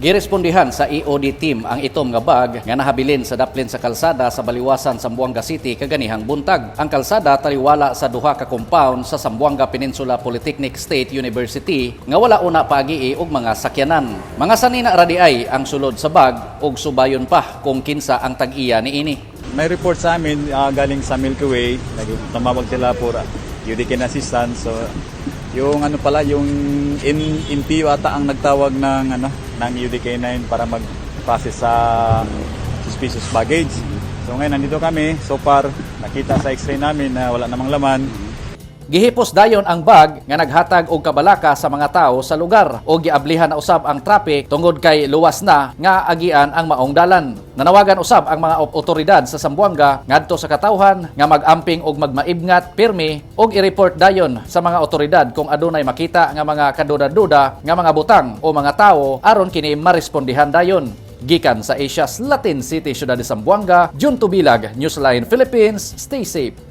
Girespondihan sa EOD team ang itom nga bag nga nahabilin sa daplin sa kalsada sa Baliwasan, Zamboanga City kaganihang buntag. Ang kalsada taliwala sa duha ka compound sa Zamboanga Peninsula Polytechnic State University nga wala una paagii og mga sakyanan. Mga sanina ra diay ang sulod sa bag ug subayon pa kung kinsa ang tag-iya niini. May report sa amin galing sa Milky Way, tumawag sila for UDK assistance. So yung ano pala, yung NPU ata ang nagtawag ng UDK 9 para mag-process sa suspicious baggage. So ngayon nandito kami, so far nakita sa x-ray namin na wala namang laman. Gihipos dayon ang bag nga naghatag og kabalaka sa mga tao sa lugar o giablihan na usab ang traffic tungod kay luwas na nga agian ang maong dalan. Nanawagan usab ang mga otoridad sa Zamboanga ngadto sa katawhan nga mag-amping og magmaibngat pirmi og i-report dayon sa mga otoridad kung adunay makita nga mga kaduda-duda nga mga butang o mga tawo aron kini marespondihan dayon. Gikan sa Asia's Latin City, Syudad de Zamboanga, Jun Tubilag, Newsline Philippines, stay safe.